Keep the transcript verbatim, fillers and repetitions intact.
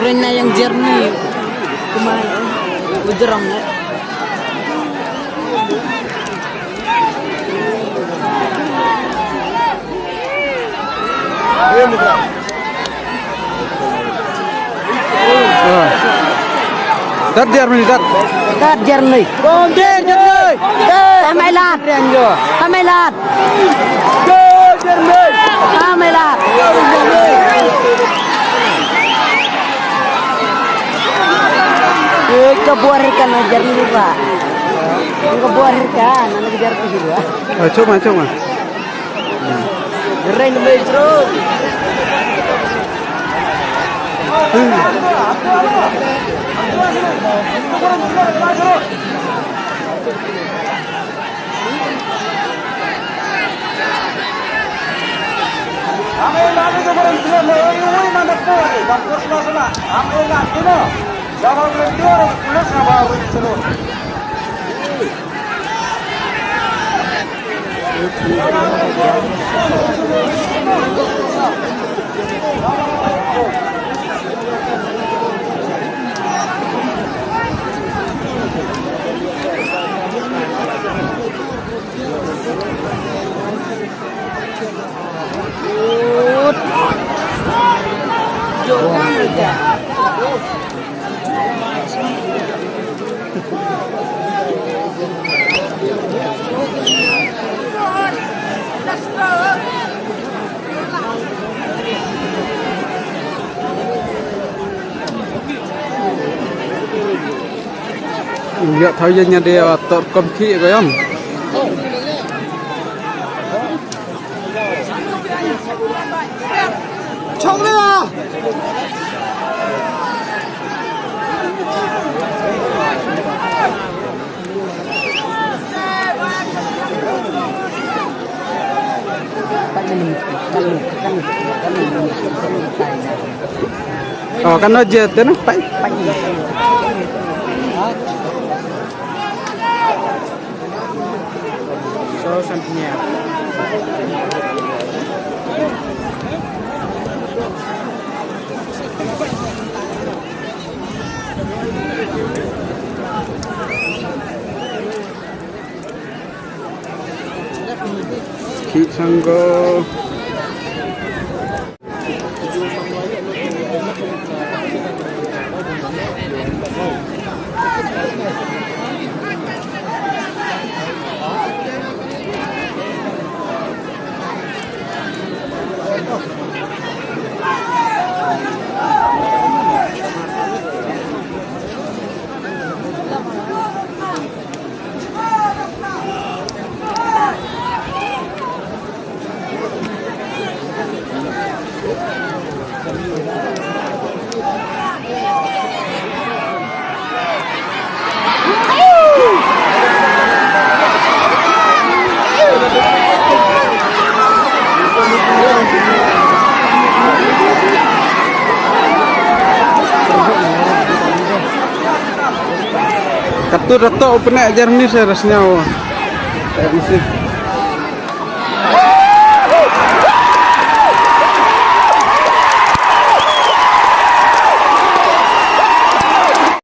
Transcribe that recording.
Reng na ïa jong Germany. Kumne u jrong ne. Dat Germany, dat. Dat Germany. Kom de Germany. De Hamilat. Hamilat. De Germany. Hamilat. Ka buar ka na Germany ba. Ka buar ka na Germany ba. Chuma, chuma. Reng mejro. Ïa thaw ïa nya de, uh, tor kom ki ko yam. Chong le. Oh, kan no je te no, pai. So, sampinya. Ki sanggo. Katto katto u pyneh Germany sa rasnyaw. Eh, mesti.